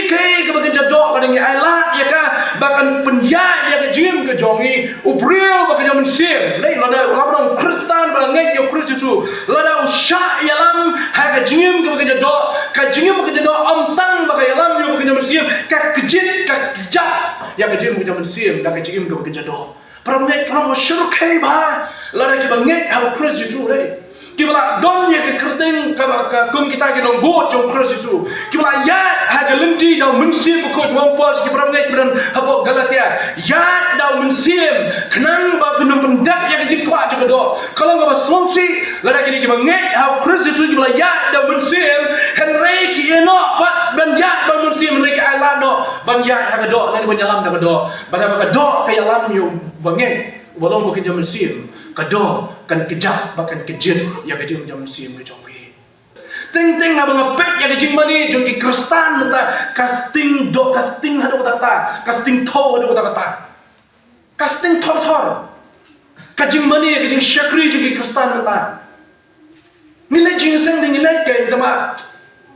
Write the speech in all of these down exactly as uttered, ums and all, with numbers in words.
Kaei kaba kan jia doh, lada ngi ailad ïa ka ba kan pynïaid ïa ka jingim ka jong ngi. U briew ba ka jingmynsiem, lei, lada u la long Khristan ba la ngeit ïa u Khrist Jisu, lada u shah ïalam ha ka jingim kaba kan jia doh, ka jingim kaba kan jia doh ym tang ba ka ïalam ïa u ba ka jingmynsiem, ka kjit, ka kjat ïa ka jingim ka jingmynsiem da ka jingim kaba kan jia doh. Para bangeit, ka long ba shyrkhei bha lada kiba ngeit ha u Khrist Jisu, lei, kiba la don ïa ka kyrteng kaba, ka kum kita ki nongbud jong u Khrist Jisu, kiba la ïaid ha ka lynti da u Mynsiem Bakhuid. Ong Paul sha ki para bangeit kiba don hapoh Galatia, ïaid da u Mynsiem khnang ba phin ym pyndep ïa ka jingkwah jong ka doh. Ka long kaba sngewsih lada kine kiba ngeit ha u Khrist Jisu kiba la ïaid da u Mynsiem, hynrei ki ïeh noh pat ban ïaid da u Mynsiem, hynrei ki ailad noh ban ïaid ha ka doh lane ban ïalam da ka doh. Bad haba ka doh ka ïalam ïa u bangeit uba long ba ka jingmynsiem, ka doh kan kjat bad kan kjit ïa ka jingmynsiem ka jong ki. Teng teng haba nga peit ïa ka jingmane jong ki Khristan mynta, ka sting doh, ka sting haduh katta katta, ka sting thaw haduh katta katta, ka sting thor thor. Ka jingmane, ka jingshakri jong ki Khristan mynta. Ngi leit jingïaseng, ngi leit, ka tang ba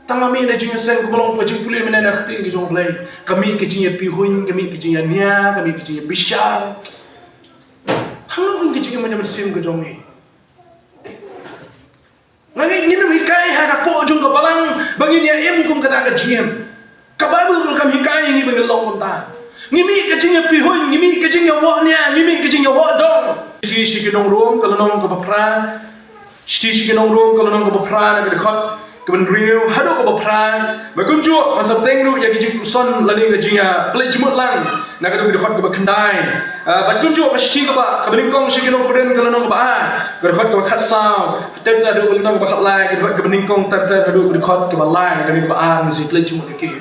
tang ma ngi leit jingïaseng, kumba long ka jingpule mynne na ka ktien ka jong U Blei, ka mih ka jingïapihuiñ, ka mih ka jingïania, ka mih ka jingïabishar. Hangno ka jingim ka jingmynsiem ka jong ngi? Nga ngeit ngin ym hikai ha ka pdeng jong ka balang ba ngin ïa im kum kata ka jingim. Ka Baibl kam hikai ïa ngi ba ngin long kumta. Ngi mih ka jingïapihuiñ, ngi mih ka jingïawohnia, ngi mih ka jingïawohdong. Shithi sha ki nong Rom ka lynnong kaba phra. Shithi sha ki nong Rom ka lynnong kaba phra, na ka dkhot kaba hynriew haduh kaba phra. Bad kumjuh ngan sa bteng ruh ïa ki jingpuson lane ka jingïapynleit jingmut lang na ka dkhot kaba khyndai. Ah, bad kumjuh ka shithi kaba, kaba nyngkong sha ki nong Korinth ka lynnong kaba ar, ka dkhot kaba khatsaw. Ter ter haduh ka lynnong kaba khatlai, ka dkhot kaba nyngkong ter ter haduh ka dkhot kaba lai, ka dkhot kaba ar, ngi sa pynleit jingmut ïa ki.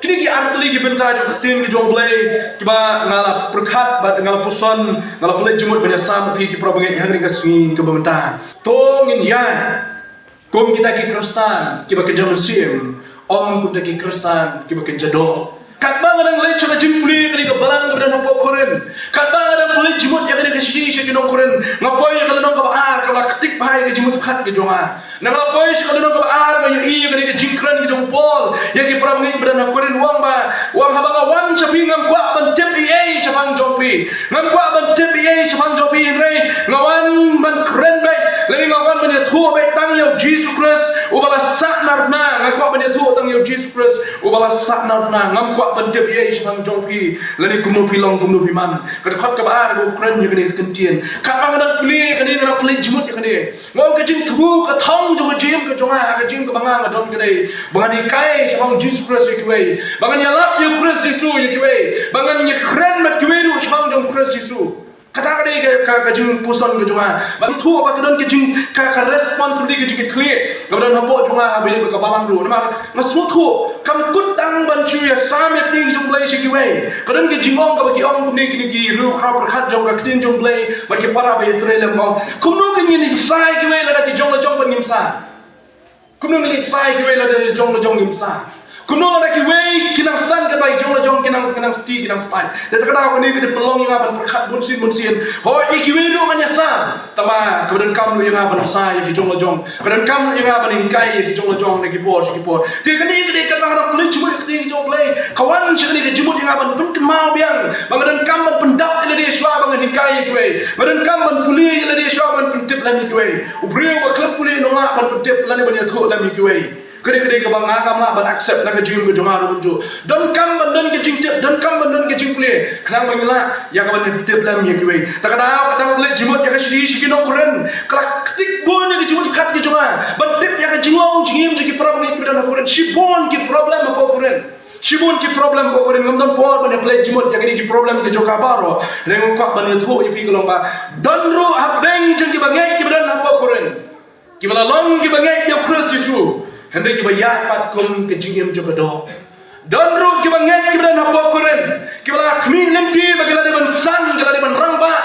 Kine ki ar tylli ki bynta jong ka ktien ka jong U Blei kiba nga la pyrkhat bad nga la puson, nga la pynleit jingmut ban ïasam bad phi ki para bangeit ha kane ka sngi kaba mynta. To ngin ïaid kum kita ki Khristan kiba kynja mynsiem, ym kum kita ki Khristan kiba kynja doh. Katba nga dang leit sha ka jingpule kane ka balang kaba don hapoh Korinth, katba nga dang pynleit jingmut ïa kane ka shithi sha ki nong Korinth, nga poi ïa ka lynnong kaba ar, ka la ktik bha ïa ka jingmut pyrkhat ka jong nga. Nga la poi sha ka lynnong kaba ar, nga ïohi ïa kane ka jingkren ka jong u Paul ïa ki para bangeit ba don ha Korinth, u ong ba, u ong, haba nga wan sha phi ngam kwah ban tip ei ei shaphang jong phi. Ngam kwah ban tip ei ei shaphang jong phi, hynrei nga wan ban kren beit, lane nga wan ban ïathuh beit tang ïa u Jisu Khrist uba la sahnarphna. Nga kwah ban ïathuh tang ïa u Jisu Khrist uba la sahnarphna. Ngam kwah ban tip ei ei shaphang jong phi, lane kumno phi long, kumno phi man. Ka dkhot kaba ar kaba kren ïa kane ka ktien. Katba nga dang pule ïa kane, nga dang pynleit jingmut ïa kane, nga ong ka jingthmu ka thong jong ka jingim ka jong nga, ka jingim kaba nga nga don ka dei ba ngan hikai shaphang Jisu Khrist ïa kiwei, ba ngan ïalap ïa u Khrist Jisu ïa kiwei, ba ngan ïakren bad kiwei ruh shaphang jong u Khrist Jisu. Kata ka dei ka, ka, ka jingpuson ka jong nga. Ba thuh ba ka don ka jing, ka, ka responsibility, ka jingkitkhlieh kaba don hapoh jong nga haba ïadei bad ka balang ruh. Namar nga sngewthuh kam kut tang ban shu ïasam ïa ka ktien jong U Blei sha kiwei. Ka don ka jingong kaba ki ong kumne kine ki riewkhraw pyrkhat jong ka ktien jong U Blei bad ki para ba ïatrei lem, ong, kumno ngin ïa bsa ïa kiwei lada ki jong la jong ban ngim bsa? Kumno ngin ïa bsa ïa kiwei lada ki jong la jong ngim bsa? Kumno lada kiwei ki nang san katba ki jong la jong ki nang, ki nang sti, ki nang stai? Te kata ka dei kane ka pynlong ïa nga ban pyrkhat bunsien bunsien. Hooid, ïa kiwei ruh ngan ïasam. Tangba kaba donkam ruh ïa nga ban bsa ïa ki jong la jong. Ka donkam ruh ïa nga ban hikai ïa ki jong la jong na ki por sha ki por. Te kane ka dei kaba nga dang pynleit jingmut ïa ka ktien ka jong U Blei. Ka wan sha kane ka jingmut ïa nga ban pynkynmaw biang ba nga donkam ban pyndap ïa lade shuwa ba ngan hikai ïa kiwei. Nga donkam ban pule ïa lade shuwa ban pyntip lem ïa kiwei. U briew ba khlem pule u nym lah ban pyntip lane ban ïathuh lem ïa kiwei. Ka dei, ka dei kaba nga ngam lah ban accept na ka jingim ka jong nga ruh kumjuh. Donkam ban don ka jingtip, donkam ban don ka jingpule, khnang ba ngin lah ïa kaban pyntip lem ïa kiwei. Te kata ka dang pynleit jingmut ïa ka shithi sha ki nong Korinth, ka la ktik bun ïa ka jingmut ka jong nga ban tip ïa ka jinglong jingim jong ki para bangeit kiba don ha Korinth. Shibun ki problem hapoh Korinth. Shibun ki problem hapoh Korinth. Ngam don por ban ïa pynleit jingmut ïa kine ki problem ka jong ka baroh. Hynrei nga kwah ban ïathuh ïa phi ka long ba don ruh hapdeng jong kiba ngeit kiba don hapoh Korinth, kiba la long kiba ngeit ïa u Khrist Jisu, hynrei kiba ïaid pat kum ka jingim jong ka doh. Don ruh kiba ngeit kiba don hapoh Korinth, kiba la khmih lynti ba ki la dei ban san, ki la dei ban rangbah,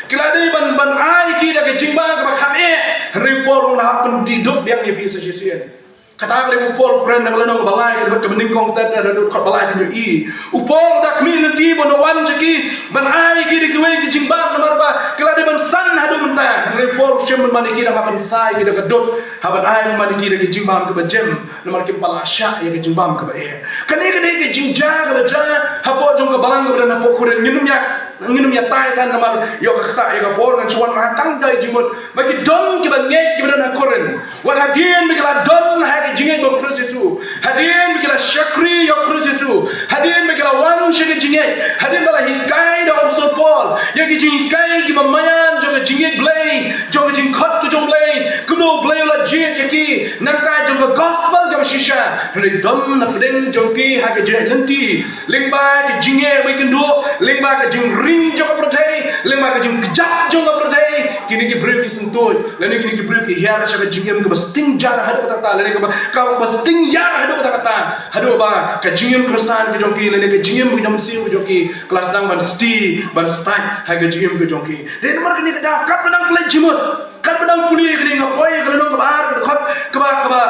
ki la dei ban, ban ai ki da ka jingbam kaba kham eh. Hynrei u Paul u ong la hap ban dih duk biang ïa phi sa shisien. Kata ka dei u Paul u kren na ka lynnong ba lai, ka dei kaba nyngkong ter ter haduh dkhot ba lai, phin ïohi. U Paul u da khmih lynti ba un da wan sha ki ban ai ki da kiwei ki jingbam namar ba ki la dei ban san haduh mynta. Hynrei u Paul u shim ban man ïa ki da hap ban sa ïa ki da ka dud, hap ban ai ban man ïa ki da ka jingbam kaba jem, namar kim pat la shah ïa ka jingbam kaba eh. Kane ka dei ka jingjia kaba jia hapoh jong ka balang kaba don hapoh Korinth. Ngin ym ïa, ngin ym ïa tai than namar ïa ka ktah ïa ka por, ngan shu wan ma tang ka jingmut ba ki don kiba ngeit kiba don ha Korinth. Wat hadien ba ki la don ha ka jingngeit ba u Khrist Jisu, hadien ba ki la shakri ïa u Khrist Jisu, hadien ba ki la wan sha ka jingngeit, hadien ba la hikai da u Apostol Paul ïa ki jinghikai kiba maïan jong ka jingngeit Blei, jong ka jingkhot ka jong Blei, kumno u Blei u la jied ïa ki nangta jong ka gospel kaba shisha. Hynrei don na pdeng jong ki ha ka jingïaid lynti lyngba ka jingeh ba ki kynduh, lyngba ka jingring jong ka pyrthei, lyngba ka jingkjap jong ka pyrthei, kine ki briew ki syntuid, lane kine ki briew ki hiar sha ka jingim kaba sting jar haduh katta katta, lane kaba, kaba sting jar haduh katta katta, haduh ba ka jingim Khristan ka jong ki, lane ka jingim ka jong mynsiem ka jong ki ka la sdang ban sti, ban stait ha ka jingim ka jong ki. Dei namar kane ka daw, katba dang plie jingmut, katba dang plie kane, nga poi ka lynnong kaba ar, ka dkhot kaba, kaba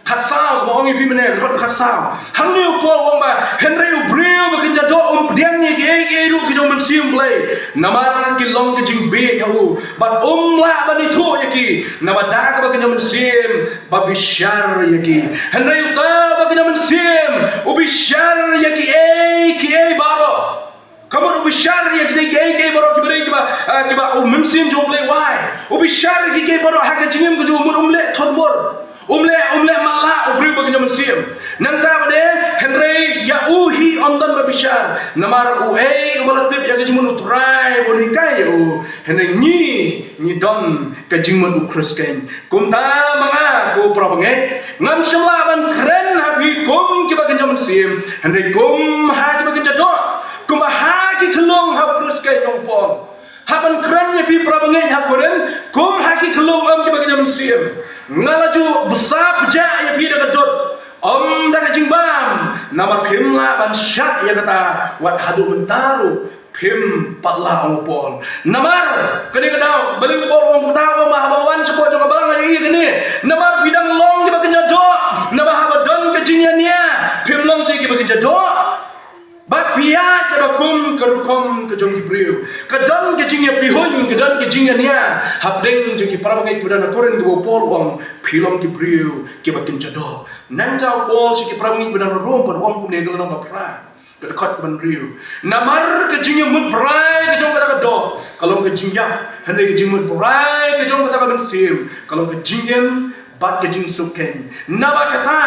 khatsaw, kaba ong ïa phi mynne, ka dkhot khatsaw. Hangne u Paul u ong ba, hynrei u briew ba kynja doh um pdiang ïa kiei kiei ruh ki jong mynsiem Blei, namar ki long ka jingbieit ha u, bad um lah ban ithuh ïa ki, namar da kaba kynja mynsiem ba bishar ïa ki. Hynrei uta ba kynja mynsiem u bishar ïa kiei kiei baroh. Ka mut u bishar ïa kita kiei kiei baroh kiba dei kiba, ah, kiba u Mynsiem jong U Blei u ai. U bishar ïa kiei kiei baroh ha ka jingim ka jong u, mut um leh thon bor. Um leh, um leh matlah u briew ba kynja mynsiem. Nangta ba dei, hynrei ïa u hi ym don ba bishar. Namar uei uba la tip ïa ka jingmut U Trai ba un hikai ïa u. Hynrei ngi, ngi don ka jingmut U Khrist keiñ. Kumta ma nga ko para bangeit, ngam shym lah ban kren ha phi kum kiba kynja mynsiem, hynrei kum ha kiba kynja doh, kumba ha ki khyllung ha U Khrist keiñ, ong u Paul. Hap ban kren ïa phi para bangeit ha Korinth kum ha ki khyllung, ym kiba kynja mynsiem. Nga la ju bsa bjah ïa phi da ka dud, ym da ka jingbam, namar phim lah ban shah ïa kata, wat haduh mynta ruh phim pat lah, ong u Paul. Namar kane ka daw, balei u Paul u ong kata, u ong ba haba wan shapoh jong ka balang nga ïohi ïa kane. Namar phi dang long kiba kynja doh, namar haba don ka jingïania phim long te kiba kynja doh. Bad phi ïaid ka da kum ka rukom ka jong ki briew. Ka don ka jingïapyrshah, ka don ka jingïania hapdeng jong ki para bangeit kiba don ha Korinth, kaba u Paul u ong phi long ki briew kiba kynja doh. Nangta u Paul sha ki para bangeit kiba don ha Rom pat u ong kumne, ka lynnong ba phra, ka dkhot kaba hynriew. Namar ka jingïamut brai ka jong kata ka doh ka long ka jingïap, hynrei ka jingmut brai ka jong kata ka mynsiem ka long ka jingim bad ka jingsuk keiñ. Naba kata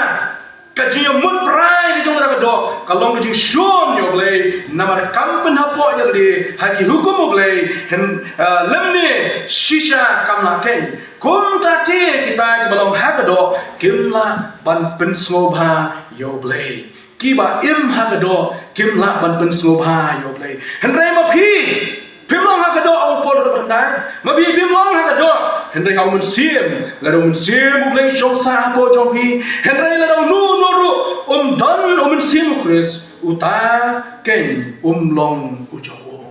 ka jingïamut brai ka jong kata ka doh ka long ka jingshun ïa U Blei, namar kam pynhapoh ïa lade ha ki hukum U Blei, hyn, ah, lymne shisha kam lah keiñ. Kumta te kita kiba long ha ka doh kim lah ban pynsngewbha ïa U Blei. Kiba im ha ka doh kim lah ban pynsngewbha ïa U Blei. Hynrei ma phi phim long ha ka doh, ong u Paul ruh khyndai. Ma phi phim long ha ka doh, hynrei ha U Mynsiem. Lada U Mynsiem U Blei u shong sah hapoh jong phi, hynrei lada uno uno ruh um don U Mynsiem U Khrist, uta keiñ um long u jong u.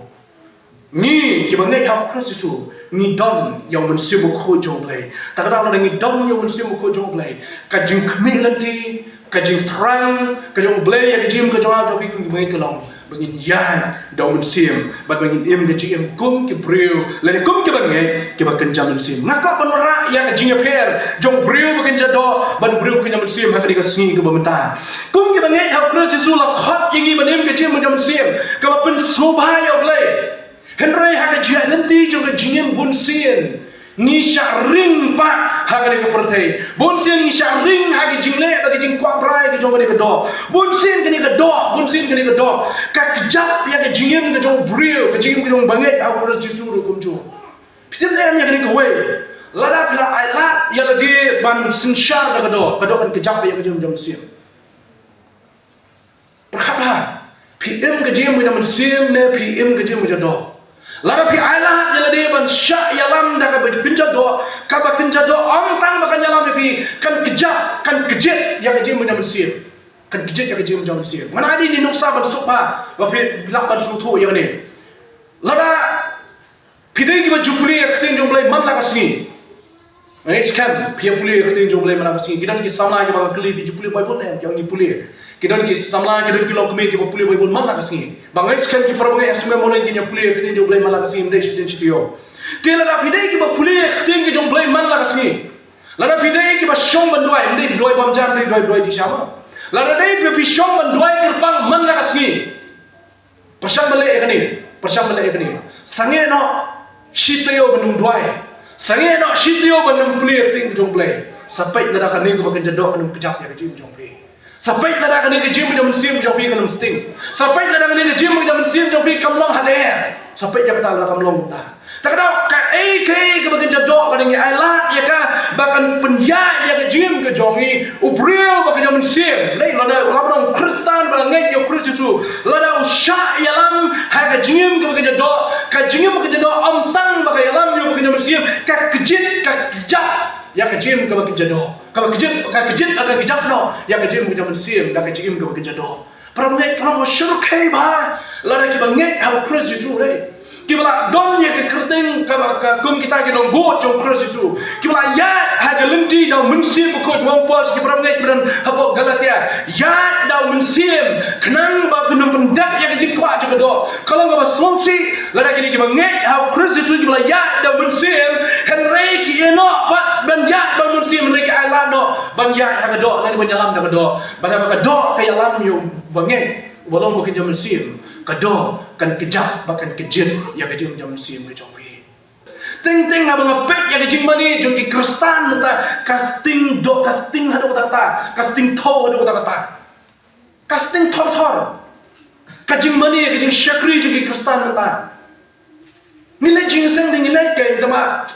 Ngi kiba ngeit ha U Khrist Jisu, ngi don ïa U Mynsiem Bakhuid jong U Blei. Ta ka daw lada ngi don ïa U Mynsiem Bakhuid jong U Blei, ka jingkhmih lynti, ka jingthrang ka jong U Blei ïa ka jingim ka jong nga jong phi kum kiba ngeit ka long ba ngin ïaid da U Mynsiem bad ba ngin im ka jingim kum ki briew lane kum kiba ngeit kiba kynja mynsiem. Nga kwah ban wanrah ïa ka jingïapher jong u briew ba kynja doh bad u briew kynja mynsiem ha kane ka sngi kaba mynta. Kum kiba ngeit ha U Khrist Jisu la khot ïa ngi ban im ka jingim kynja mynsiem kaba pynsngewbha ïa U Blei. Hynrei ha ka jingïaid lynti jong ka jingim bunsien ngi shah ring pat ha kane ka pyrthei. Bunsien ngi shah ring ha ka jingleh bad ka jingkwah brai ka jong kane ka doh. Bunsien kane ka doh, bunsien kane ka doh ka kjap ïa ka jingim ka jong u briew, ka jingim ka jong u bangeit ha U Khrist Jisu ruh kumjuh. Phi tip ne em ïa kane kawei? Lada phi la ailad ïa lade ban synshar da ka doh, ka doh kan kjap ïa ka jingim jong u mynsiem. Pyrkhat bha, phi im ka jingim ka jong u mynsiem ne phi im ka jingim ka jong u doh? Lada phi ailad ïa lade ban shah ïalam da kaba kynja doh, kaba kynja doh ym tang ba kan ïalam ïa phi, kan kjap, kan kjit ïa ka jingim ka jong u mynsiem. Kan kjit ïa ka jingim ka jong u mynsiem. Ngan ai dei ïa kane ka nuksa ban suk bha, ba phi lah ban sngewthuh ïa kane. Lada phi dei kiba ju pule ïa ka ktien jong u Blei man la ka sngi. Nga ngeit skhem phi ïa pule ïa ka ktien jong u Blei man la ka sngi. Ki don ki samla kiba nga kylli, phi ju pule Baibl ne em? Ki ong ngi pule. Ki don ki samla, ki don ki longkmie kiba pule Baibl man la ka sngi. Ba nga ngeit skhem ki para bangeit ha shnong Mawlai kin ïa pule ïa ka ktien jong u Blei man la ka sngi, ym dei shisien shi taïew. Te lada phi dei kiba pule ïa ka ktien ka jong u Blei man la ka sngi, lada phi dei kiba shong ban duwai, ym dei duwai bymjam, ym dei duwai, duwai dih sha mo. Lada dei phi, phi shong ban duwai kyrpang Pyrshang ban leh ïa kane, pyrshang ban leh ïa kane. Sangeh noh shi taïew ban ym duwai. Sangeh noh shi taïew ban ym plie ïa ka ktien ka jong U Blei. Sa peit lada kane kaba kynja doh kan ym kjap ïa ka jingim jong phi. Sa peit lada kane ka jingim ka jong mynsiem ka jong phi kan ym sting. Sa peit lada kane ka jingim ka jong mynsiem jong phi kam long halor. Sa peit ïa kata lada kam long kumta. Te ka dei kaei kaei kaba kynja doh lada ngi ailad ïa ka ba kan pynïaid ïa ka jingim ka jong ngi. U briew ba ka jong mynsiem, lei lada u long Khristan ba la ngeit ïa U Khrist Jisu, lada u shah ïalam ha ka jingim kaba kynja doh, ka jingim kaba kynja doh ym tang ba ka ïalam ïa u ba ka jong mynsiem, ka kjit ka kjap ïa ka jingim kaba kynja doh. Kaba kjit, ka kjit, ka kjap noh ïa ka jingim ka jong mynsiem, da ka jingim kaba kynja doh. Para bangeit, ka long ba shyrkhei bha lada kiba ngeit ha U Khrist Jisu, lei. Kiba la don ïa ka kyrteng kaba, ka kum kita ki nongbud jong U Khrist Jisu. Kiba la ïaid ha ka lynti da U Mynsiem Bakhuid, u ong Paul sha ki para bangeit kiba don hapoh Galatia. Ïaid da U Mynsiem, khnang ba phin ym pyndep ïa ka jingkwah jong ka doh. Ka long kaba sngewsih lada kine kiba ngeit ha U Khrist Jisu kiba la ïaid da U Mynsiem, hynrei ki ïeh noh pat ban ïaid da U Mynsiem, hynrei ki ailad noh ban ïaid ha ka doh, lane ban ïalam da ka doh. Bad haba ka doh ka ïalam ïa uba ngeit, uba long ba kynja mynsiem, ka doh kan kjap bad kan kjit ïa ka jingim jong mynsiem ka jong phi. Teng teng haba nga peit ïa ka jingmane jong ki Khristan mynta, ka sting doh, ka sting haduh katta katta, ka sting thew haduh katta katta. Ka sting thor thor. Ka jingmane, ka jingshakri jong ki Khristan mynta. Ngi leit jingïaseng, ngi leit, ka tang ma,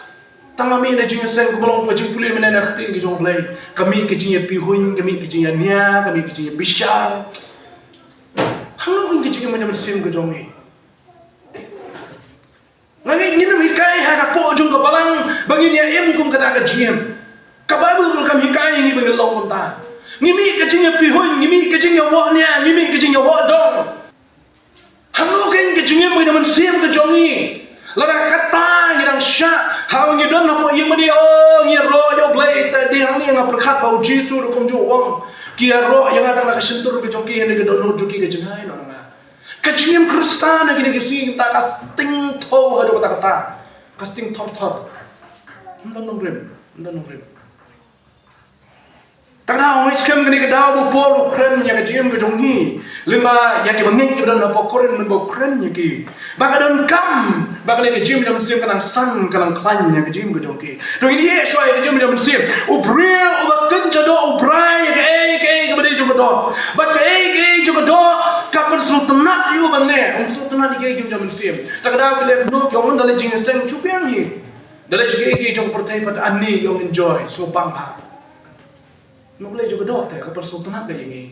tang ma ngi leit jingïaseng, kumba long ka jingpule mynne na ka ktien ka jong U Blei. Ka mih ka jingïapihuiñ, ka mih ka jingïania, ka mih ka jingïabishar. Hangno ka jingim ka jong mynsiem ka jong ngi? Nga ngeit ngin ym hikai ha ka pdeng jong ka balang ba ngin ïa im kum kata ka jingim. Ka Baibl ruh kam hikai ïa ngi ba ngin long kumta. Ngi mih ka jingïapihuiñ, ngi mih ka jingïawoh nia, ngi mih ka jingïawoh dong. Hangno ka jingim ka jong mynsiem ka jong ngi? Lada kata ngi dang shah, haba ngi don hapoh ïing mane, oh, ngi ïaroh ïa U Blei, te dei hangne nga pyrkhat ba U Jisu ruh kumjuh u ong, ki ïaroh ïa nga tang na ka shyntur ka jong ki, hynrei ka dohnud jong ki ka jngai noh na nga. Ka jingim Khristan ha kine ki sngi mynta ka sting thew haduh katta katta. Ka sting thor thor. Ym don nongrim, ym don nongrim. Te ka daw, ngi skhem kane ka daw ba u Paul u kren ïa ka jingim ka jong ngi. Lyngba ïa kiba ngeit kiba don hapoh Korinth, mynba u kren ïa ki, ba ka donkam ba kane ka jingim ka jong mynsiem ka nang san, ka nang khlaiñ ïa ka jingim ka jong ki. To ngin ïa shuwa ïa ka jingim ka jong mynsiem. U briew uba kynja doh u brai ïa kaei kaei kaba dei jong ka doh. Bad kaei kaei jong ka doh ka pynsngewtynnat ïa u ban ne, um sngewtynnat ïa kaei jong ka jingim ka jong mynsiem. Te ka daw ki leh kumno, ki ong da leit jingïaseng shu biang hi. Da leit jingïaseng jong ka pyrthei pat ani ïong enjoy, sngewbang ha. Nuklew jong ka doh te ka pynsngewtynnat ka ïa ngi.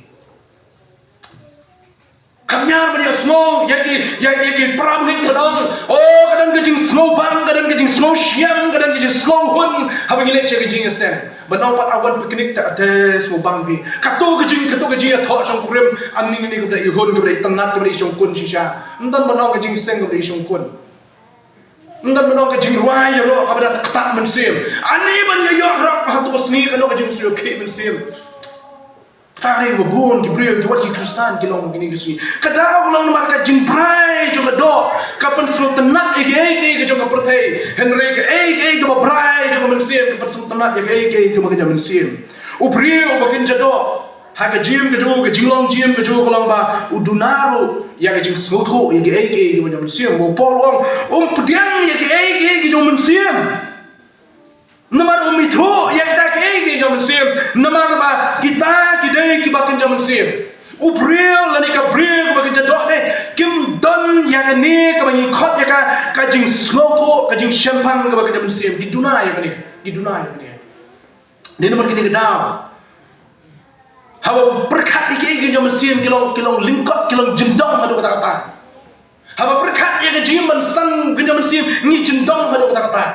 Kam ïar ban ïasngew ïa ki, ïa, ïa ki para bangeit ba don. Oh, ka don ka jingsngewbang, ka don ka jingsngewshiang, ka don ka jingsngewhun haba ngi leit sha ka jingïaseng. Ban ong pat, ah, wan picnic te, te sngewbang phi. Kato ka jing, kato ka jingïathoh shongkurim. Ani, ani kaba da i hun, kaba da i tynnat, kaba da i shongkun shisha. Ym don ban ong ka jingïaseng kaba da i shongkun. Ym don ban ong ka jingrwai ïaroh kaba da ktah mynsiem. Ani ban ïa ïoh rap ha kato ka sngi, kano ka jingsngewkhih mynsiem. Kata ka dei kaba bun ki briew, ki wat ki Khristan ki long kine ki sngi. Ka daw ka long namar ka jingbrai jong ka doh ka pynsngewtynnat ïa kaei kaei ka jong ka pyrthei. Hynrei kaei kaei kaba brai jong ka mynsiem ka pynsngewtynnat ïa kaei kaei kaba ka jong ka mynsiem. U briew uba kynja doh ha ka jingim ka jong u, ka jinglong jingim ka jong u ka long ba u duna ruh ïa ka jingsngewthuh ïa kaei kaei ka jong ka mynsiem. U Paul u ong, um pdiang ïa kaei kaei ka jong ka mynsiem. Namar um ithuh ïa kita kaei kaei ka jong ka mynsiem. Namar ba kita ki dei kiba kynja mynsiem. U briew lane ka briew kaba kynja doh de kim don ïa kane kaba ngi khot ïa ka, ka jingsngewthuh, ka jingshemphang kaba kynja mynsiem. Ki duna ïa kane, ki duna ïa kane. Dei namar kine ki daw, haba pyrkhat ïa kiei kiei jong ka mynsiem ki long, ki long lyngkot, ki long jyndong haduh katta katta. Haba pyrkhat ïa ka jingim ban san ka jong ka mynsiem ngi jyndong haduh katta katta.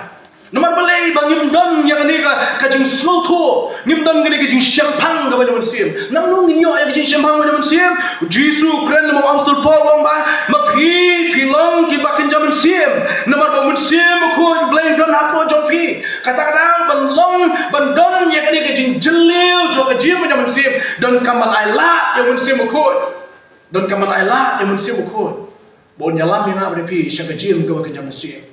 Namar balei? Ba ngim don ïa kane ka, ka jingsngewthuh, ngim don kane ka jingshemphang kaba jong ka mynsiem. Nangno ngin ïoh ïa ka jingshemphang kaba jong ka mynsiem? U Jisu u kren, namar u Apostol Paul u ong ba ma phi, phi long kiba kynja mynsiem. Namar ba u Mynsiem Bakhuid U Blei u don hapoh jong phi. Kata ka daw ban long, ban don ïa kane ka jingjylliew jong ka jingim jong ka mynsiem, donkam ban ailad ïa u Mynsiem Bakhuid. Donkam ban ailad ïa u Mynsiem Bakhuid ba un ïalam ïa nga bad ïa phi sha ka jingim kaba kynja mynsiem.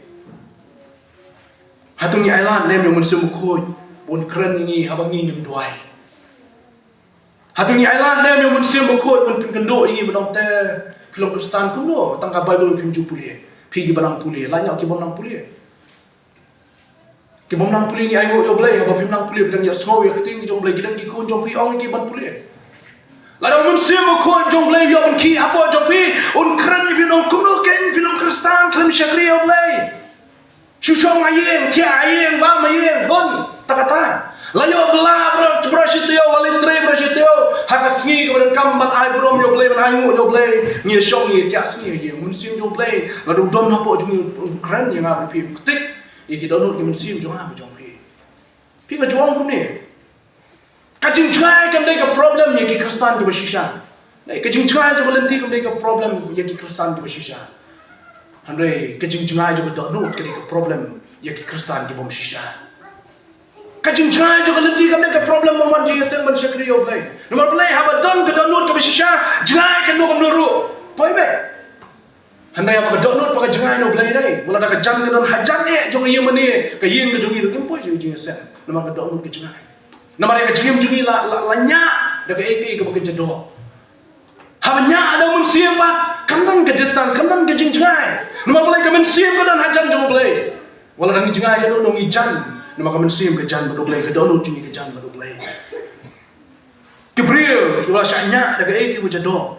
Hato ngi ailad ne em ïa u Mynsiem Bakhuid ba un kren ïa ngi haba ngi ngim duwai? Hato ngi ailad ne ïa u Mynsiem Bakhuid ban pynkynduh ïa ngi ban ong te phi long Khristan kumno? Tang ka Baibl phim ju pule. Phi kiba nang pule, lait noh ki bym nang pule. Ki bym nang pule ngi ainguh ïa u Blei, haba phim nang pule phi dang ïohsngew ïa ka ktien jong u Blei, ki dang ki khun jong phi ong ïa ki ban pule. Lada u Mynsiem Bakhuid jong u Blei u ïoh ban khih hapoh jong phi, un kren ïa phi, un ong kumno kein phi long Khristan, khlem shakri ïa u Blei. Shu shong ha ïing, thiah ha ïing, bam ha ïing, bun, ta kata. La ïoh bylla baroh, baroh shi taïew, la leit trei baroh shi taïew, ha ka sngi kaba donkam ban ai burom ïa u Blei, ban ainguh ïa u Blei, ngi shong ngi thiah sngi ha ïing. Mynsiem jong u Blei lada u don hapoh jong ngi, un kren ïa nga bad phi, un ktik ïa ki dohnud ki mynsiem jong nga bad jong phi. Phi nga jwang kumne. Ka jingjngai kam dei ka problem ïa ki Khristan kiba shisha. Dei, ka jingjngai jong ka lynti kam dei ka problem ïa ki Khristan kiba shisha. Hynrei ka jingjngai jong ka dohnud ka dei ka problem ïa ki Khristan ki bym shisha. Ka jingjngai jong ka lynti kam dei ka problem ban wan jingïaseng ban shakri ïa u Blei. Namar balei? Haba don ka dohnud kaba shisha, jngai kano kano ruh, poi beit. Hynrei haba ka dohnud ba ka jngai na u Blei dei, wat lada ka jan ka don hajan eh jong ka ïing mane, ka ïing ka jong ngi ruh kim poi jingïaseng. Namar ka dohnud ka jngai. Namar ïa ka jingim jong ngi la, la, la ñiah da kaei kaei kaba kynja doh. Haba ñiah da u Mynsiem pat, kam don ka distance, kam don ka jingjngai. Namar balei? Ka mynsiem ka don hajan jong u Blei. Wat lada ngi jngai kano kano ngi jan, namar ka mynsiem ka jan bad u Blei, ka dohnud jong ngi ka jan bad u Blei. Ki briew kiba la shah ñiah da kaei kaei kaba ja doh,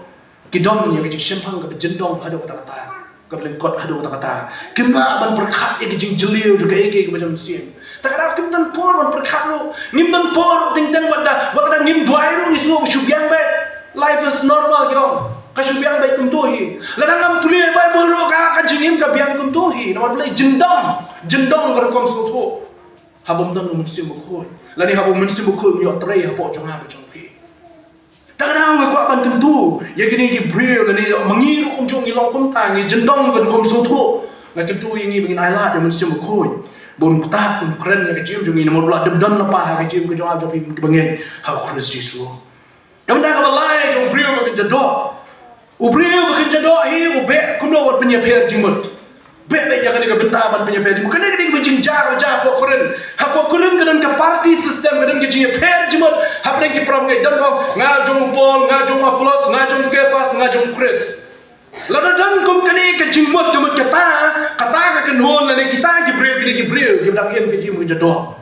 ki don ïa ka jingshemphang kaba jyndong haduh katta katta, kaba lyngkot haduh katta katta. Kim lah ban pyrkhat ïa ka jingjylliew jong kaei kaei kaba jong mynsiem. Ta ka daw kim don por ban pyrkhat ruh, ngim don por teng teng, wat da, wat da ngim duwai ruh ngi sngew ka shu biang beit. Life is normal, ki ong, ka shu biang beit kumto hi. Lada ngam pule Baibl ruh ka, ka jingim ka biang kumto hi. Namar balei? Jyndong, jyndong ka rukom sngewthuh. Haba ym don u Mynsiem Bakhuid, lane haba u Mynsiem Bakhuid um ïoh trei hapoh jong nga bad jong phi. Ta ka daw nga kwah ban kyntu ïa kine ki briew, lane ma ngi ruh kumjuh ngi long kumta, ngi jyndong ka rukom sngewthuh. Nga kyntu ïa ngi ba ngin ailad ïa u Mynsiem Bakhuid ba un ktah, un kren ïa ka jingim jong ngi, namar u la dep don lypa ha ka jingim ka jong nga jong phi kiba ngeit ha u Khrist Jisu. Ka bynta kaba lai jong u briew ba kynja doh. U briew ba kynja doh hi u beh kumno ban pynïapher jingmut. Beh beh ïa kane ka bynta ban pynïapher jingmut. Kane ka dei kaba jingjia kaba jia hapoh Korinth. Hapoh Korinth ka don ka party system, ka don ka jingïapher jingmut hapdeng ki para bangeit. Don ba ong nga jong u Paul, nga jong u Apollos, nga jong u Kephas, nga jong u Khrist. Lada don kum kane ka jingmut ka mut kata, kata ka kynhun lane kita ki briew, kine ki briew kiba dang im ka jingmut ka jingdoh.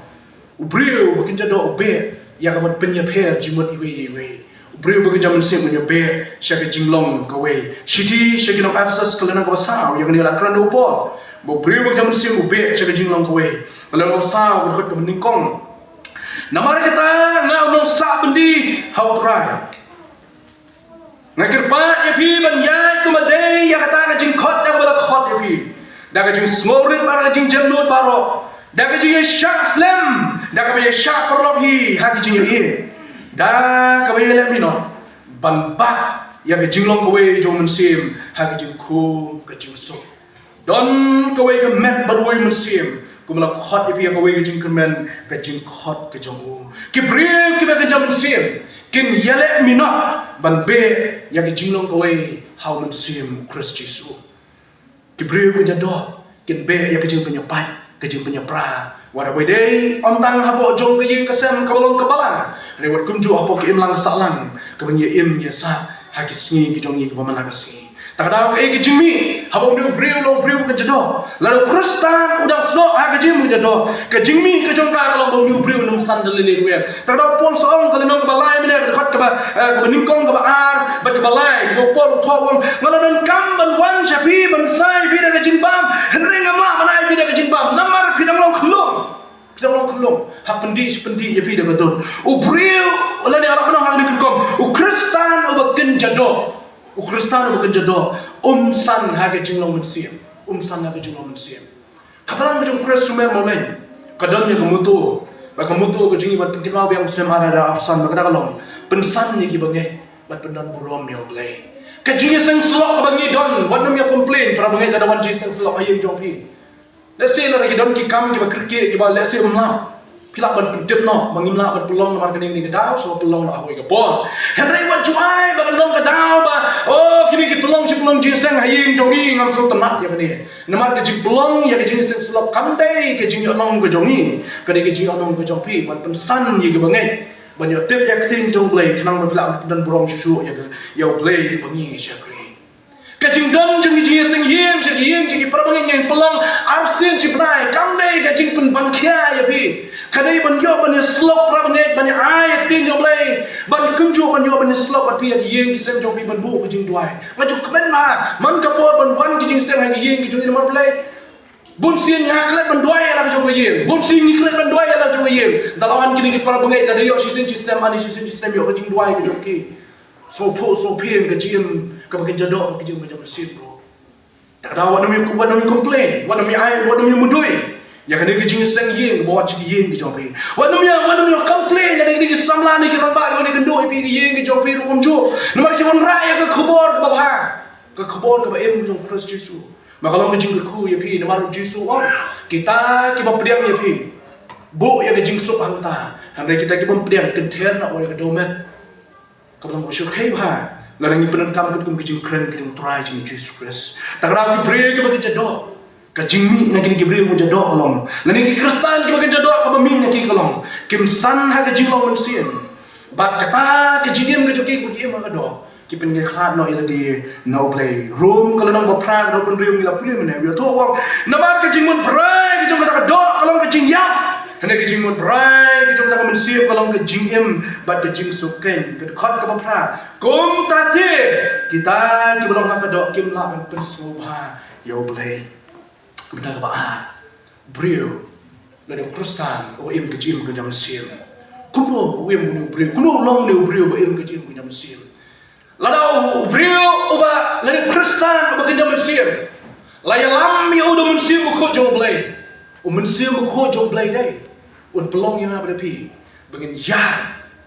U briew ba kynja doh u beh ïa ka ban pynïapher jingmut iwei ïa iwei. U briew ba kynja mynsiem un ïa beh sha ka jinglong kawei. Shithi sha ki nong Ephesus ka lynnong kaba saw, ïa kane la kren da u Paul ba u briew ba kynja mynsiem u beh sha ka jinglong kawei. Ka lynnong kaba saw ka dkhot kaba nyngkong. Namar kata nga u nongsah byndi ha U Trai, nga kyrpad ïa phi ban ïaid kum ba dei ïa kata ka jingkhot da kaba la khot ïa phi, da ka jingsngewrit bad da ka jingjemnud baroh, da ka jingïashah slem, da kaba ïashah paralok hi ha ka jingïaieit, da kaba ïaleh minot, ban bat ïa ka jinglong kawei jong u Mynsiem ha ka jingkhum ka jingsuk. Don kawei ka met bad uwei u Mynsiem, kumba la khot ïa phi ïa kawei ka jingkyrmen, ka jingkhot ka jong u. Ki briew kiba kynja mynsiem kin ïaleh minot ban beh ïa ka jinglong kawei ha u Mynsiem u Khrist Jisu. Ki briew kynja doh kin beh ïa ka jingpynïapait, ka jingpynïapra. Wat haba dei ym tang hapoh jong ka ïing ka sem kaba long kaba la, hynrei wat kumjuh hapoh ka imlang ka sahlang kaba ngi ïa im ïa sah ha ki sngi ki jong ngi kiba man la ka sngi. Ta ka daw kaei ka jingmih haba une u briew u long u briew ba kynja doh? Lada u Khristan u dang snoh ha ka jingim ka jingdoh, ka jingmih ka jong ka ka long ba une u briew un ym san da lei lei ruh em. Ta ka daw Paul sa ong ka lynnong kaba lai mynne ka dkhot kaba, eh, kaba nyngkong, kaba ar bad kaba lai, kaba u Paul u thoh u ong, nga la donkam ban wan sha phi ban sa ïa phi da ka jingbam, hynrei ngam lah ban ai ïa phi da ka jingbam namar phi dang long khyllung. Phi dang long khyllung. Hap pyndih shi pyndih ïa phi da ka dur. U briew, lane nga la pynong ha kane ka rukom, u Khristan uba kynja doh, u Khristan uba kynja doh um san ha ka jinglong mynsiem. Um san ha ka jinglong mynsiem. Ka balang ka jong u Khrist sumar mawleng ka don ïa ka motto, ba ka motto ka jong ngi ban pynkynmaw biang u snem ar hajar arphew san ba kata ka long, pynsan ïa kiba ngeit bad pyndon burom ïa U Blei. Ka jingïaseng syllok kaba ngi don, wat nym ïa complain para bangeit lada wan jingïaseng syllok ha ïing jong phi. Lehse lada ki don ki kam kiba kyrkieh kiba lehse ym lah, phi lah ban pyntip noh ba ngim lah ban pynlong namar kane kane ka daw, sngewbha pynlong noh ha kawei ka por. Hynrei wat ju ai ba ka long ka daw ba, oh, kine ki pynlong shi pynlong jingïaseng ha ïing jong ngi, ngam sngewtynnat ïa kane. Namar ka jingpynlong ïa ka jingïaseng syllok kam dei ka jingïohnong ka jong ngi, ka dei ka jingïohnong ka jong phi ban pynsan ïa kiba ngeit. Ban ïoh tip ïa ka ktien jong U Blei, khnang ba phi lah ban pyndon burom shuh shuh ïa ka, ïa U Blei ba ngi shakri. Ka jingdon jong ki jingïaseng ïing sha ki ïing jong ki para bangeit, ngi pynlong arsien shi bnai, kam dei ka jingpynbang khia ïa phi. Ka dei ban ïoh ban ïasyllok para bangeit, ban ïa ai ïa ka ktien jong U Blei, ban kumjuh ban ïoh ban ïasyllok bad phi ïa ki ïing ki sem jong phi, ban buh ka jingduwai. Nga ju kmen bha man ka por ban wan ki jingseng ha ki ïing ki jong ngi, namar balei? Bun sien nga klet ban duwai ïa la ka jong ka ïing, bun sien ngi klet ban duwai ïa la ka jong ka ïing. Da la wan kine ki para bangeit, da ïoh shisien shisnem, ani shisien shisnem ïoh ka jingduwai ka jong ki. Sngewthuh sngewphieng ka jingim kaba kynja doh, ka jingim kaba kynja mynsiem, bro. Te ka daw wat nym ïa, wat nym ïa complain, wat nym ïa ai, wat nym ïa mudui ïa kane ka jingseng ïing ba wat sha ki ïing ki jong phi. Wat nym ïa, wat nym ïa complain ïa kine ki samla ne ki rangbah kiba wan ïakynduh ïa phi ha ki ïing ki jong phi ruh kumjuh. Namar ki wanrah ïa ka khubor kaba bha, ka khubor kaba im jong U Khrist Jisu. Ma ka long ka jingkyrkhu ïa phi, namar U Jisu u ong, kita kiba pdiang ïa phi, buh ïa ka jingsuk hangta. Hynrei kita kibym pdiang, kynther noh ïa ka dewmet. Kaba long kaba shyrkhei bha lada ngi pyndonkam katkum ka jingkren ka jong U Trai jong ngi U Jisu Khrist. Te ka daw ki briew kiba kynja doh, ka jingmih na kine ki briew kiba kynja doh ka long, lane ki Khristan kiba kynja doh, kaba mih na ki ka long, kim san ha ka jinglong mynsiem. Bad kata ka jingim ka jong ki ba ki im ha ka doh, ki pynkhlad noh ïa lade na U Blei. Rom ka lynnong ba phra, ka dkhot ba hynriew, ngi la pule mynne, u ïathuh u ong, namar ka jingmut brai ka jong kata ka doh ka long ka jingïap. Hynrei ka jingmut brai ka jong kata ka mynsiem ka long ka jingim bad ka jingsuk keiñ. Ka dkhot kaba phra, kumta te kita kiba long ha ka doh kim lah ban pynsngewbha ïa U Blei. Bynta kaba ar, briew lane u Khristan uba im ka jingim ka jong mynsiem. Kumno u im une u briew? Kumno u long une u briew uba im ka jingim ka jong mynsiem? Lada u, u briew uba, lane u Khristan uba kynja mynsiem, la ïalam ïa u da u Mynsiem Bakhuid jong U Blei, u Mynsiem Bakhuid jong U Blei dei un pynlong ïa nga bad ïa phi ba ngin ïaid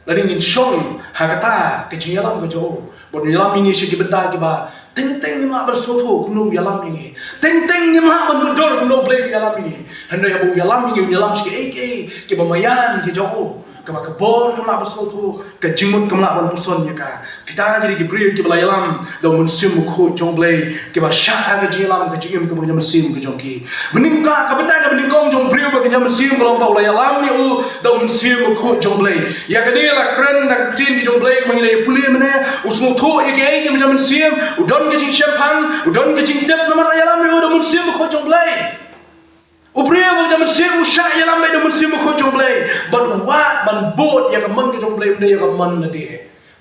lane ngin shong ha kata ka jingïalam ka jong u, ban ïalam ïa ngi sha ki bynta kiba teng teng ngim lah ban sngewthuh kumno u ïalam ïa ngi, teng teng ngim lah ban mutdur kumno U Blei u ïalam ïa ngi. Hynrei haba u ïalam ïa ngi, u ïalam sha kiei kiei kiba maïan ki jong u, kaba ka bor kam lah ban sngewthuh, ka jingmut kam lah ban puson ïa ka. Kita ki dei ki briew kiba la ïalam da u Mynsiem Bakhuid jong U Blei, kiba shah ha ka jingïalam ka jingim kaba kynja mynsiem ka jong ki. Bynta ka, ka bynta kaba nyngkong jong u briew ba kynja mynsiem ka long ba u la ïalam ïa u da u Mynsiem Bakhuid jong U Blei. Ïa kane la kren da ka ktien ka jong U Blei ba ngi la ïa pule mynne, u sngewthuh ïa kiei kiei kiba kynja mynsiem, u don ka jingshemphang, u don ka jingtip namar la ïalam ïa u da u Mynsiem Bakhuid jong U Blei. U briew ba kynja mynsiem u shah ïalam beit da u Mynsiem Bakhuid jong U Blei, bad u wad ban bud ïa ka mon ka jong U Blei, ym dei ïa ka mon lade.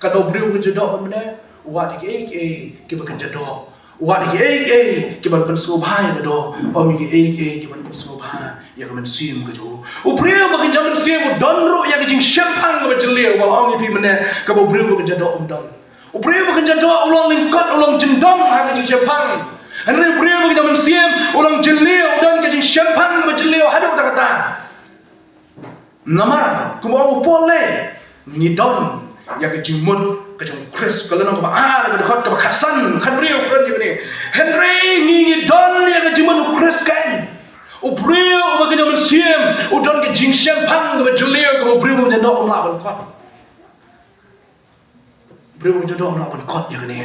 Katba u briew ba kynja doh mynne, u wad ïa kiei kiei kiba kynja doh, u wad ïa kiei kiei kiban pynsngewbha ïa ka doh, ym ïa kiei kiei kiban pynsngewbha ïa ka mynsiem ka jong u. U briew ba kynja mynsiem u don ruh ïa ka jingshemphang kaba jylliew, ba la ong ïa phi mynne, kaba u briew ba kynja doh um don. U briew ba kynja doh u long lyngkot, u long jyndong ha ka jingshemphang. Hynrei u briew ba kynja mynsiem u long jylliew, u don ka jingshemphang kaba jylliew haduh katta katta. Namar kumba ong u Paul, ngi don ïa ka jingmut ka jong u Khrist. Ka lynnong kaba ar, ka dkhot kaba khatsan, khathynriew, kren ïa kane. Hynrei ngi, ngi don ïa ka jingmut u Khrist keiñ. U briew uba kynja mynsiem u don ka jingshemphang kaba jylliew kaba u briew ba kynja doh um lah ban kot. Briew ba kynja doh um lah ban kot ïa kane.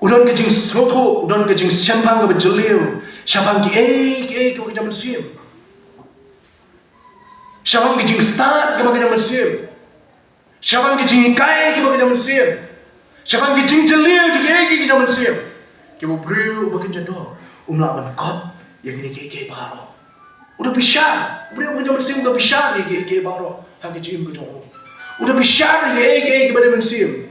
U don ka jingsngewthuh, u don ka jingshemphang kaba jylliew shaphang kiei kiei kiba kynja mynsiem, shaphang ka jingstad kaba kynja mynsiem, shaphang ka jinghikai kaba kynja mynsiem, shaphang ka jingjylliew jong kiei kiei kiba kynja mynsiem. Kiba u briew uba kynja doh um lah ban kot ïa kine kiei kiei baroh. U da bishar, u briew uba kynja mynsiem u da bishar ïa kiei kiei baroh ha ka jingim ka jong u. U da bishar ïa kiei kiei kiba dei mynsiem.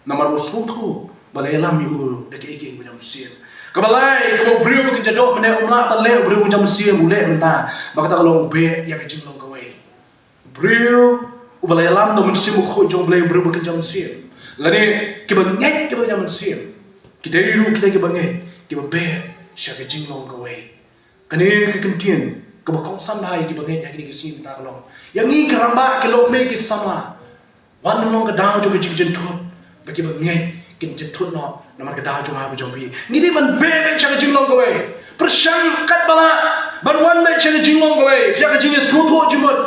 Namar u sngewthuh ba la ïalam ïa u da kiei kiei kiba kynja mynsiem. Kaba lai, kaba u briew ba kynja doh mynne um lah ban leh, u briew ba kynja mynsiem u leh mynta, ba kata ka long u beh ïa ka jinglong kawei. U briew uba la ïalam da u Mynsiem Bakhuid jong U Blei, u briew ba kynja mynsiem, lane kiba ngeit kiba kynja mynsiem, ki dei ruh kita kiba ngeit kiba beh sha ka jinglong kawei. Kane ka kyntien kaba kongsan bha ïa kiba ngeit ha kine ki sngi mynta ka long, ïa ngi ki rangbah, ki longkmie, ki samla. Wat nym long ka daw jong ka jingjynthut ba kiba ngeit kin jynthut noh namar ka daw jong nga bad jong phi. Ngi dei ban beh sha ka jinglong kawei. Pyrshang katba lah ban wan beit sha ka jinglong kawei, sha ka jingïasngewthuh jingmut,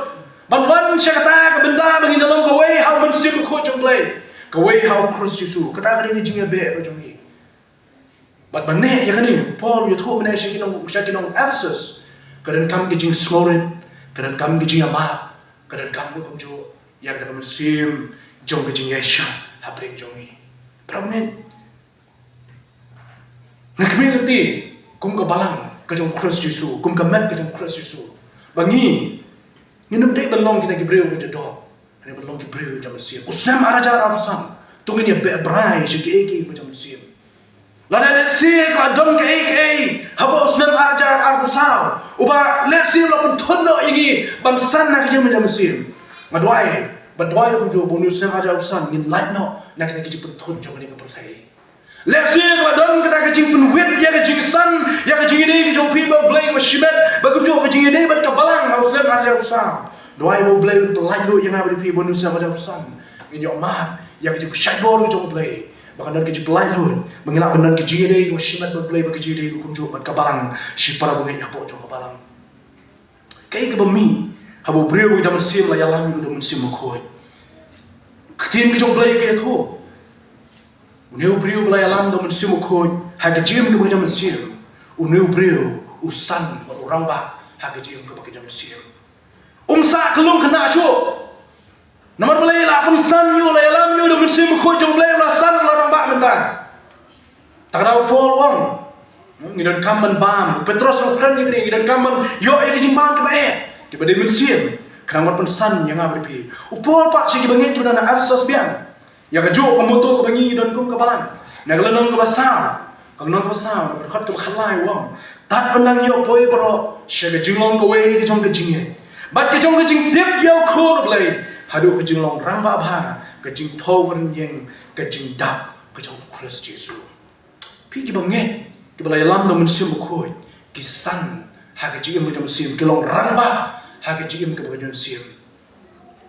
ban wan sha kata ka bynta ba ngin ïalong kawei ha u Mynsiem Bakhuid jong U Blei, kawei ha u Khrist Jisu. Kata ka dei ka jingïabeh ka jong ngi. Bad ban neh ïa kane, Paul u ïathuh mynne sha ki nong, sha ki nong Ephesus, ka donkam ka jingsngewrit, ka donkam ka jingïamap, ka donkam ka kumjuh ïa ka mynsiem jong ka jingïaishah hapdeng jong ngi. Para bangeit, nga khmih lynti kum ka balang ka jong u Khrist Jisu, kum ka met ka jong u Khrist Jisu, ba ngi ngin ym dei ban long kita ki briew kiba doh, ngin dei ban long ki briew kiba mynsiem. U snem ar hajar arphew san to ngin ïa beh brai sha kiei kiei kiba mynsiem. Lada lehse ka don kaei kaei hapoh u snem ar hajar arphew saw uba lehse u la pynthut noh ïa ngi ban san ha ka jingim mynsiem, nga duwai, ba duwai kumjuh ba une u snem ar hajar arphew san ngin lait noh na kita ki jingpynthut jong kane ka pyrthei. Lehse ka la don kata ka jingpynwit ïa ka jingsan, ïa ka jingïadei ka jong phi bad U Blei kaba shimet, ba kumjuh ka jingïadei bad ka balang ha u snem ar hajar arphew saw. Duwai ba U Blei un pynlait lut ïa nga bad ïa phi ba une u snem ar hajar arphew san ngin ïoh mad ïa ka jingpynshaitbor ka jong U Blei, ba kan don ka jingpynlait lut, ba ngin lah ban don ka jingïadei kaba shimet bad U Blei, bad ka jingïadei kumjuh bad ka balang, shi para bangeit hapoh jong ka balang. Kaei kaba mih haba u briew uba don mynsiem la ïalam ïa u da u Mynsiem Bakhuid? Ka ktien ka jong U Blei ka ïathuh, une u briew ba la ïalam da u Mynsiem Bakhuid ha ka jingim kaba don mynsiem, une u briew u san bad u rangbah ha ka jingim kaba don mynsiem. Um sah kyllum khynnah shuh. Namar balei? La pynsan ïa u, la ïalam ïa u da u Mynsiem Bakhuid jong U Blei, u la san, u la rangbah mynta. Te ka daw u Paul u ong, ngi donkam ban bam. U Petros u kren ïa kane, ngi donkam ban ïoh ïa ki jingbam kiba eh, kiba dei mynsiem, khnang ban pynsan ïa nga bad ïa phi. U Paul pat sha ki bangeit kiba don ha Ephesus biang, ïa kajuh ka motto kaba ngi don kum ka balang, na ka lynnong kaba saw, ka lynnong kaba saw, na ka dkhot kaba khatlai u ong, tad ban nang ïoh poi baroh sha ka jinglong kawei ka jong ka jingngeit bad ka jong ka jingtip ïa u Khun U Blei, haduh ka jinglong rangbah bha, ka jingthew kyrïang, ka jingdap ka jong u Khrist Jisu. Phi kiba ngeit, kiba la ïalam da u Mynsiem Bakhuid, ki san ha ka jingim kaba don mynsiem, ki long rangbah ha ka jingim kaba don mynsiem.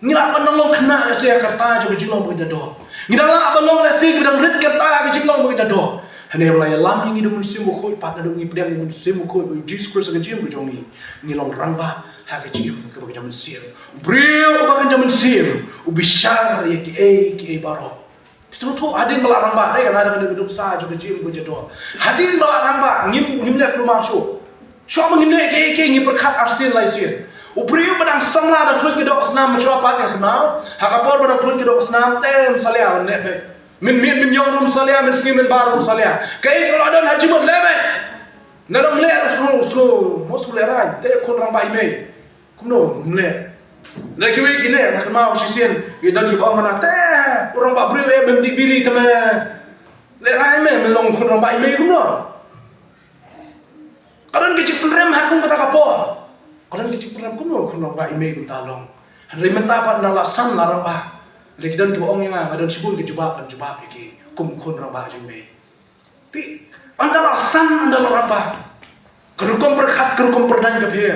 Ngi lah ban long khynnah lehse ha ka rta jong ka jinglong ba ngi da doh. Ngi da lah ban long lehse kiba dang rit ka rta ha ka jinglong ba ngi da doh. Hynrei ba la ïalam ïa ngi da u Mynsiem Bakhuid pat, naduh ngi pdiang ïa u Mynsiem Bakhuid, ïa u Jisu Khrist ha ka jingim ka jong ngi, ngi long rangbah ha ka jingim kaba don mynsiem. U briew uba don mynsiem u bishar ïa kiei kiei baroh. Sngewthuh, hadien ba la rangbah, eh, ka la dang da ka duksa jong ka jingim kaba don. Hadien ba la rangbah ngim, ngim leh kulmar shuh. Shuwa ba ngin leh kiei kiei ngi pyrkhat arsien laisien. U briew ba dang samla, dang khlun ki doh ki snam, shuwa pat nga kynmaw, ha ka por ba dang khlun ki doh ki snam te ym salia ban leh beit. Mynmiet mynñiong ruh ym salia, mynsngi mynbar ruh ym salia. Kaei ka la don ha jingmut leh beit. Nga dang leh ruh sngew, sngew, mo sngew lehrain, te khun rangbah i mei. Kumno ym leh? Leh kiwei ki leh, nga kynmaw shisien ki don kiba ong mynta, te u rangbah briew eh, mem dih biri te me lehrain, me, me long khun rangbah i mei kumno? Ka don ka jingpynrem ha kum kata ka por. Ka don ka jingpynrem kumno khun rangbah i mei kumta long. Hynrei mynta pat ynda la san la rangbah, hynrei ki don kiba ong ïa nga, nga don shibun ka jubab ban jubab ïa ki kum khun rangbah jong i mei. Phi, ynda la san, ynda la rangbah, ka rukom pyrkhat, ka rukom pyrdaiñ ka pher.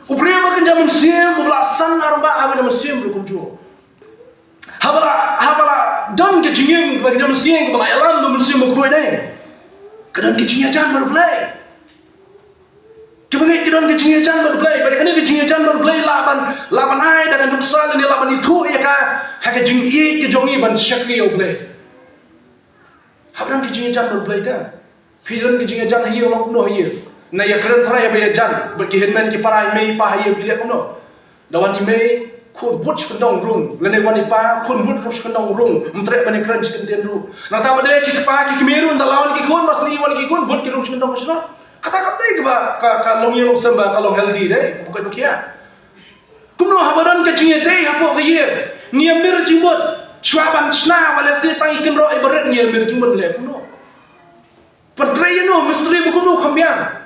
U briew ba kynja mynsiem, u ba la san la rangbah, ha kynja mynsiem ruh kumjuh. Haba la, haba la don ka jingim kaba kynja mynsiem, kaba la ïalam da u Mynsiem Bakhuid, ka don ka jingïajan bad U Blei. Kiba ngeit, ka don ka jingïajan bad U Blei. Bad kane ka jingïajan bad U Blei lah ban, lah ban ai da ka nuksa lane lah ban ithuh ïa ka ha ka jingïeit ka jong ngi ban shakri ïa U Blei. Haba don ka jingïajan bad U Blei te, phi don ka jingïajan ha ïing, long kumno ha ïing? Na ïakren tharai haba ïajan bad ki hynmen ki para, i mei i pa ha ïing, phi leh kumno? Da wan i mei, khun bud sha kyndong rung, lane wan i pa, khun bud ruh sha kyndong rung, ym treh ban ïakren shi kyntien ruh. Nangta ba dei ki kpa ki kmie ruh, ynda la wan ki khun, ba sni wan ki khun, bud ki rung sha kyndong sha. Kata kam dei kaba ka, ka long ïing long sem ba ka long healthy, dei kaba koit ba khiah. Kumno haba don ka jingïadei hapoh ka ïing, ngi ïa mir jingmut? Shuwa ban shna, ba lehse tang i kynroh i barit, ngi ïa mir jingmut leh kumno? Pyntrei ïano, mistri ba kumno kham biang?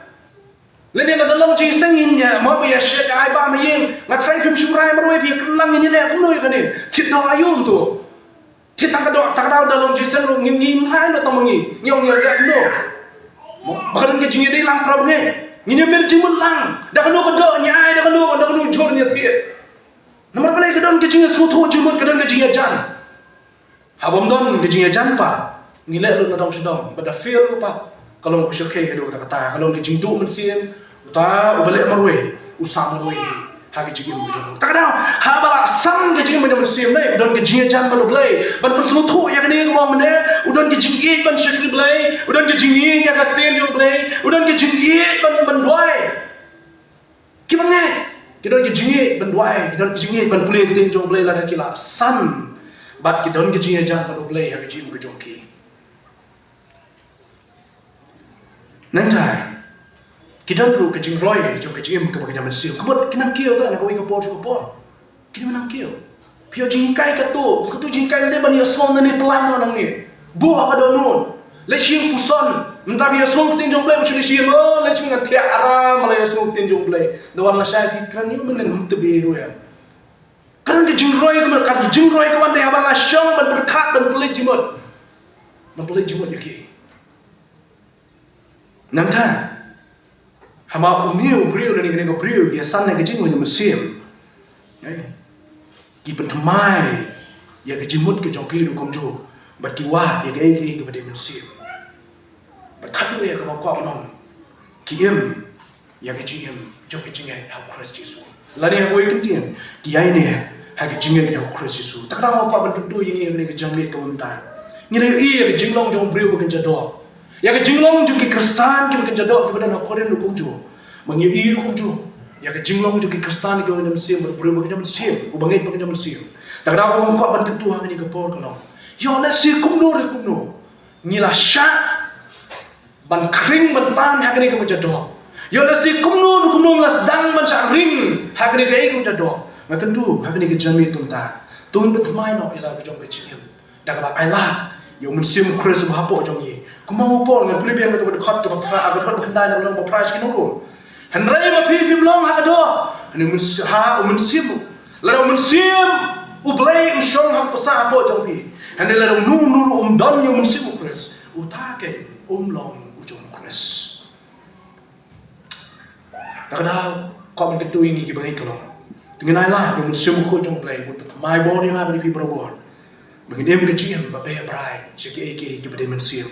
Lane lada long jingïaseng, ngin ïa, mo ba ïa shet ïa ai ba ma ïing, nga tharai phim shym rai marwei, phi ïa kren lang, ngin ïa leh kumno ïa kane? Thied doh aïu to? Thied tang ka doh, tang ka daw da long jingïaseng ruh ngin, ngim rai noh tang ma ngi. Ngi ong ïa leh kumno? Mo, ba ka don ka jingïadei lang, para bangeit. Ngin ïa mir jingmut lang. Da kano ka doh ngi ai, da kano, da kano jhur ngi thied. Namar balei? Ka don ka jingïasngewthuh jingmut, ka don ka jingïajan. Haba ym don ka jingïajan pat, ngi leh lut na dong sha dong, bad da fail ruh pat, ka long ka shyrkhei haduh katta katta, ka long ka jingduh mynsiem. Uta uba leh marwei u sah marwei ha ka jingim ka jong u. Te ka daw, haba la san ka jingim ka jong u mynsiem, ne, u don ka jingïajan bad U Blei ban pynsngewthuh ïa kane kaba ong mynne, u don ka jingïeit ban shakri Blei, u don ka jingïeit ïa ka ktien jong U Blei, u don ka jingïeit ban, ban duwai. Kiba ngeit, Ki don ki jingïeit ban duwai, ki don ki jingïeit ban pule ïa ka ktien jong U Blei lada ki la san. Bad ki don ki jingïeit jan ban U Blei ha ka jingim ka jong ki. Nangta ki don ruh ka jingroi jong ka jingim kaba ka jingmynsiem. Ka mut ki nang kiew ta na kawei ka por sha ka por. Ki nang kiew. Phi ïoh jinghikai katto, katto jinghikai, leh ban ïohsngew nangne, pynlait noh nangne. Buh ha ka dohnud. Leit shim puson. Mynta phi ïohsngew ktien jong U Blei, phi shu leit shim, oh, leit shim, ngan thiah aram ba la ïohsngew ktien jong U Blei. Nda wan lashai phi kren ïa u, mynne ym tip ei ruh ïa. Ka don ka jingroi, ka don ka jingroi ka wan dei haba nga shong ban pyrkhat, ban pynleit jingmut. Ban pynleit jingmut ïa ki. Nangta haba une u briew lane kane ka briew ki ïasan ïa ka jingim mynsiem, eh, ki pynthymmai ïa ka jingmut ka jong ki ruh kumjuh, bad ki wad ïa kaei kaei kaba dei mynsiem. Bad khatduh ïa kaba kwah ban ong, ki im ïa ka jingim jong ka jingngeit ha U Khrist Jisu. Lane ha kawei ka ktien, ki ïaineh ha ka jingngeit ha U Khrist Jisu. Te kata nga kwah ban kyntu ïa ngi ha kane ka janmiet kaba mynta. Ngi la ïohi ïa ka jinglong jong u briew ba kynja doh. Ïa ka jinglong jong ki Khristan kiba kynja doh kiba don ha Korinth ruh kumjuh. Ma ngi ïohi ruh kumjuh ïa ka jinglong jong ki Khristan kiba kynja mynsiem, bad u briew ba kynja mynsiem, uba ngeit ba kynja mynsiem. Te kata nga kwah ban kyntu ha kane ka por ka long, ïoh lehse kumno re kumno ngi la shah ban khring ban tan ha kane ka mynta doh. Ïoh lehse kumno kumno ngi la sdang ban shah ring ha kane ka ei ka mynta doh. Nga kyntu ha kane ka janmiet kumta, to ngin pynthymmai noh ïa la ka jong ka jingim da kaba ailad ïa u Mynsiem Khrist uba hapoh jong ngi. Kumba u Paul, ngan pule biang ka dkhot kaba phra, ka dkhot ba khyndai na ka lynnong ba phra, sha ki nongrum. Hynrei ma phi phim long ha ka doh, hynrei u Mynsiem, ha u Mynsiem. Lada u Mynsiem U Blei u shong ha ka bsah hapoh jong phi, hynrei lada uno uno ruh um don ïa u Mynsiem u Khrist, uta keiñ um long u jong u Khrist. Te kata kwah ban kyntu ïa ngi kiba ngeit ka long, to ngin ailad ïa u Mynsiem Bakhuid jong U Blei, u pynthymmai bor ïa nga bad ïa phi barabor, ba ngin im ka jingim ba beh brai sha kiei kiei kiba dei mynsiem.